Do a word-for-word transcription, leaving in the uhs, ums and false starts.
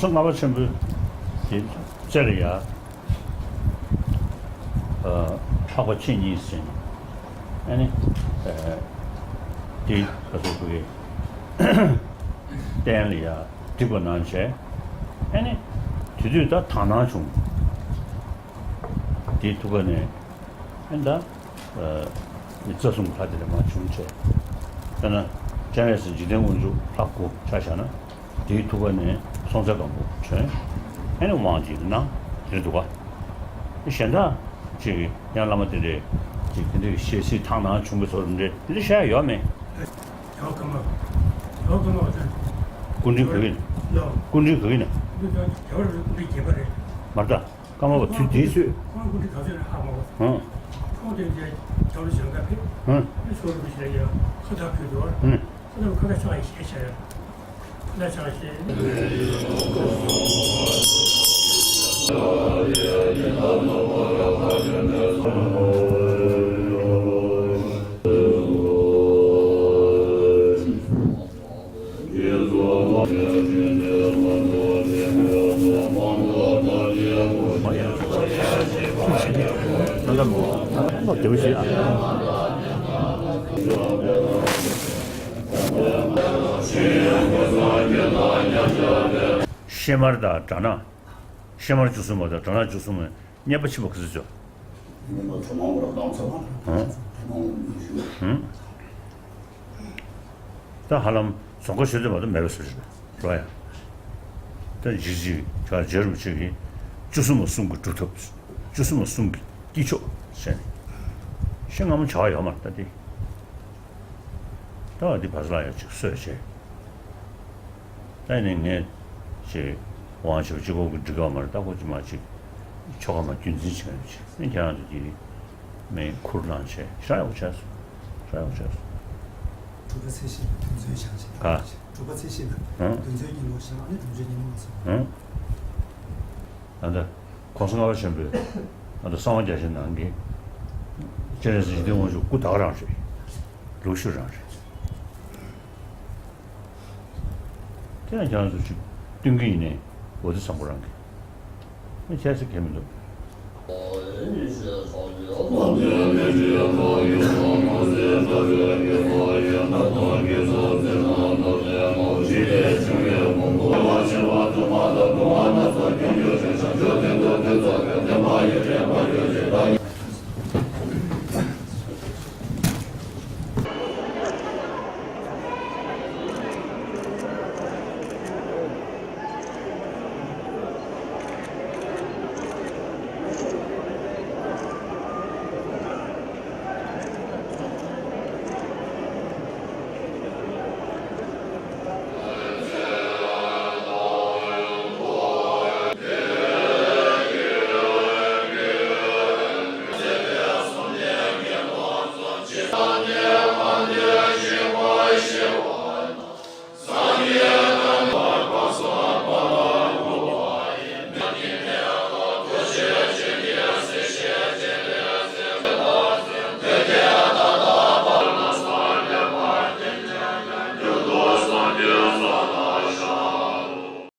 ལྔ་པ་ཆེན་པོའི་དེ་རྩེ་ལ་ཡ། ཨ། འཕགས་པ་ཁྱེད་གཉིས་ཟིན། ཨ་ནི། ཨ། དེ་ག་ཚོད་ཕུག་གི། སྟན་ལ་ཡ་བསྒྲིགས་པ་གནང་བྱས། ཨ་ནི། དེ་དུས་ད་དག་སྣང་བྱུང་། དེའི་ཐུགས་ཀ་ནས། ཨ་ནི་ད། ཨ། མི་རྩ་གསུམ་ལྷ་དེ་ལས་མར་བྱུང་བྱས། དཔེར་ན། སྤྱན་རས་གཟིགས་འཇིག་རྟེན་དབང་ཕྱུག་ལྷ་དགུ་ཆ་བཞག་ན། དེའི་ཐུགས་ཀ་ནས་སྲོང་བཙན་སྒམ་པོ་བྱོན། ཨ་ནི་དབང་ཅིག་གནང་། དེ་འདུག་ག་གཞན་དག་ཅིག་ཡང་བླ་མ་དེ་འདྲས་ཅིག་དེ་འདྲའི་ཞལ་གཟིགས་དག་སྣང་བྱུང་བའི་ཚོར་འདྲ་དེ་འདྲ་བཤད་ཡོད་མེད། རྒྱལ་བ་ཀརྨ། རྒྱལ་བ་ཀརྨ་པ་དང་། སྐུ་ཕྲེང་བོད་ཀྱི་ནས། ལགས། སྐུ་ཕྲེང་བོད་ཀྱི་ནས། འདི་ད་རྒྱལ་བ་རིན་པོ་ཆེ་བརྒྱད་པ་རེད། མ་རེད་ད། ཀརྨ་པ་དུས་དེའི་ཚོད། ཁོང་སྐུ་ཕྲེང་ག་ཚོད་རེད་ཧ་མ་གོ། ཧུང་། ཁོང་དེ་འདྲའི་རྒྱལ་བ་བྱང་ཐང་ཕེབས། ཧུང་། ཨ་ནི་ཞོར་དུ་ཞལ་ཡང་ཁ་བཏགས་ཕུལ་འདུག་ཧུང་། ཁ་བཏགས་ཁ་བཏགས་ཕྱག་ཡིན་ཞེས་བྱ་ཡ། ཁ་བཏགས་ཕྱག་ཞེས། ཤེས་མར་དང་དགྲ་ནག་ཤེས་མར་བཅུ་གསུམ་པ་དང་དགྲ་ནག་བཅུ་གསུམ་པ་བསྙེན་པ་ཕྱིན་པ་ག་ཚོད་བྱུང་། ཧུང་། ད་ཧ་ལམ་རྫོང་ཁ་ཤོད་དུས་མ་གཏོགས་མེད་པ་བཟོ་ཞིག་རེད་རོ་ཡ། ད་འཇིགས་བྱེད་ཀྱི་རྗེ་རིན་པོ་ཆེ་གིས་བཅུ་གསུམ་པ་གསུམ་གྱི་སྒྲུབ་ཐབས། བཅུ་གསུམ་པ་གསུམ་གྱི་དཀྱིལ་ཆོག་བྱས་ནས། ཤིང་སྔ་མོ་བྱ་བ་ཡོད་མ་རེད་ད་དེ། ད་འདི་བར་ལ་ཡ་ཅིག་གསོས་བྱས། ད་ནི་ངས་ཅིག་དབང་ཆེ་བ་གཅིག་པོ་གི་འགྲིག་ག་མ་རེད། ད་ཁོ་ཅིག་མ་ཅིག་ཆོ་ག་མ་རྒྱུན་འཛིན་བྱེད་མཁན་ཅིག་ནི་ཁྱེད་རང་ཚོ་གིས་མེ་ཁུར་གནང་བྱས་ཤ་ཡག་པོ་བྱས་སོང་། ཤ་ཡག་པོ་བྱས་སོང་། དྲུག་པ་ཚེས་བཞི་ལ་དུས་མཚོན་བཞག་བྱས། ག་དྲུག་པ་ཚེས་བཞི་ལ་ཨང་དུས་མཚོན་ཉིན་མོ་བཞག་ཨ་ནི་དུས་མཚོན་ཉིན་མོ་མ་སོང་། ཨང་། ད་ལྟ་༸གོང་ས་ལྔ་པ་ཆེན་པོས་ད་ལྟ་གསང་བ་རྒྱ་ཆེན་ནང་གི་སྤྱན་རས་གཟིགས་འཇིག་རྟེན་དབང་ཕྱུག་སྐུ་དག་རང་རེད། ལུགས་ཤུལ་རང་རེད། དེ་ཡང་ཁྱེད་རང་ཚོ་ཅིག་སྟོན་གྱི་ཡིན་ནའི་འོ་དེ་བཟང་པོ་རང་གི་ཨེ་ཁྱད་ཟེར་གལ་མི་འདུག